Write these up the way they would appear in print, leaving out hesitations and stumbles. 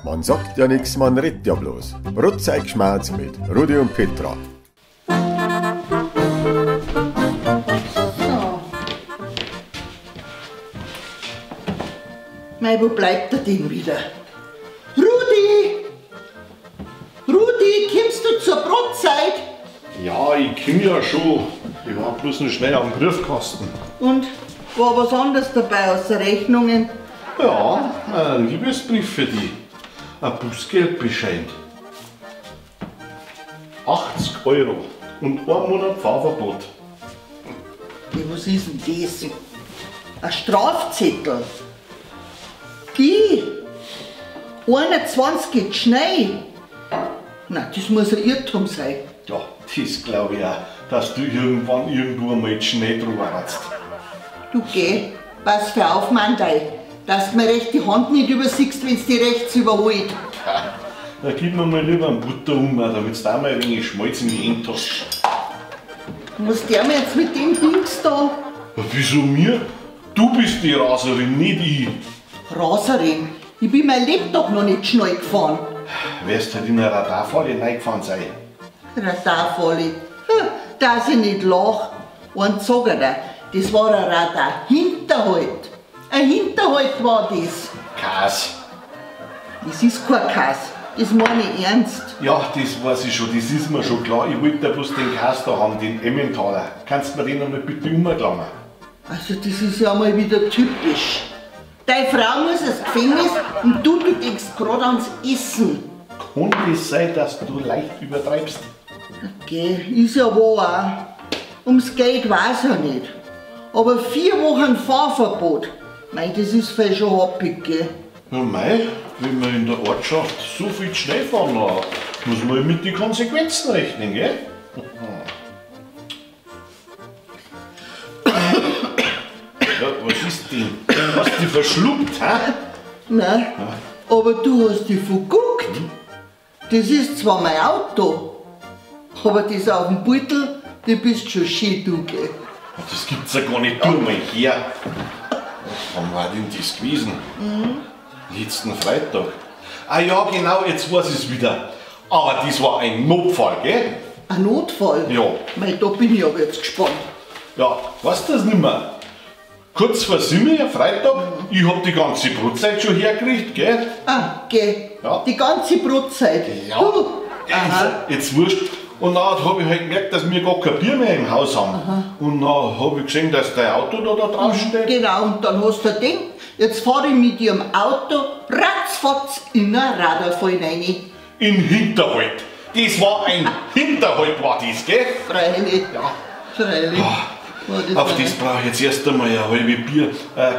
Man sagt ja nix, man redet ja bloß. Brotzeitgschmerz mit Rudi und Petra. So. Mei, wo bleibt der denn wieder? Rudi! Rudi, kommst du zur Brotzeit? Ja, ich komm ja schon. Ich war bloß noch schnell am Briefkasten. Und war was anderes dabei außer Rechnungen? Ja, ein Liebesbrief für dich. Ein Bußgeldbescheid. 80 Euro und ein Monat Fahrverbot. Ja, was ist denn das? Ein Strafzettel? Die 21 geht schnell. Na, das muss ein Irrtum sein. Ja, das glaube ich auch, dass du irgendwann irgendwo mal schnell drüber ratzt. Du geh, pass für auf, Mandei, dass du mir recht die Hand nicht übersiehst, wenn's die rechts überholt. Ja, da gib mir mal lieber einen Butter um, damit du da mal ein wenig Schmalz in die Hände hast. Was der mir jetzt mit dem Dings da? Ja, wieso mir? Du bist die Raserin, nicht ich. Raserin? Ich bin mein Lebtag noch nicht schnell gefahren. Wärst halt in eine Radarfalle reingefahren sein. Radarfalle? Dass ich nicht lach. Eins sag ich dir, das war ein Radar-Hinterhalt. Ein Hinterhalt war das. Kass. Das ist kein Kass. Das meine ich ernst. Ja, das weiß ich schon, das ist mir schon klar. Ich wollte ja bloß den Kass da haben, den Emmentaler. Kannst du mir den einmal bitte umklammern? Also das ist ja mal wieder typisch. Deine Frau muss ins Gefängnis und du denkst gerade ans Essen. Kann es sein, dass du leicht übertreibst? Okay, ist ja wahr auch. Ums Geld weiß ich ja nicht. Aber 4 Wochen Fahrverbot, mei, das ist voll schon happig, gell? Ja mei, wenn wir in der Ortschaft so viel schnell fahren, muss man mit den Konsequenzen rechnen, gell? Ja, was ist denn? Hast du dich verschluckt, hä? Nein, aber du hast dich verguckt. Das ist zwar mein Auto, aber das auf dem Beutel, die bist schon schön du, gell? Das gibt's ja gar nicht, du mal her. Wann war denn das gewesen? Mhm. Letzten Freitag. Ah ja, genau, jetzt weiß ich's wieder. Aber das war ein Notfall, gell? Ein Notfall? Ja. Mei, da bin ich aber jetzt gespannt. Ja, weißt du das nicht mehr? Kurz vor 7, Freitag, ich hab die ganze Brotzeit schon hergekriegt, gell? Ah, gell. Ja. Die ganze Brotzeit? Ja. Du. Aha. Jetzt wurscht. Und dann hab ich halt gemerkt, dass wir gar kein Bier mehr im Haus haben. Aha. Und dann hab ich gesehen, dass dein Auto da drauf steht. Genau, und dann hast du gedacht, jetzt fahr ich mit ihrem Auto ratzfatz in ein Radarfall rein. In Hinterhalt. Das war ein Hinterhalt, war das, gell? Freilich. Ja. Freilich. Oh, auf das brauche ich jetzt erst einmal ein halbes Bier.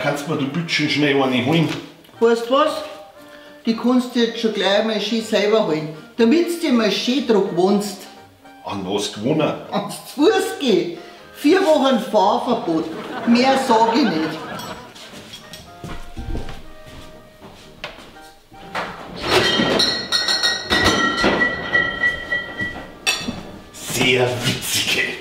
Kannst du mir da bitte schön schnell eine holen? Weißt du was? Die kannst du jetzt schon gleich mal schön selber holen, damit du dir mal schön dran gewohnst. An was gewohnen? Ans Fuß gehen. 4 Wochen Fahrverbot. Mehr sag ich nicht. Sehr witzig.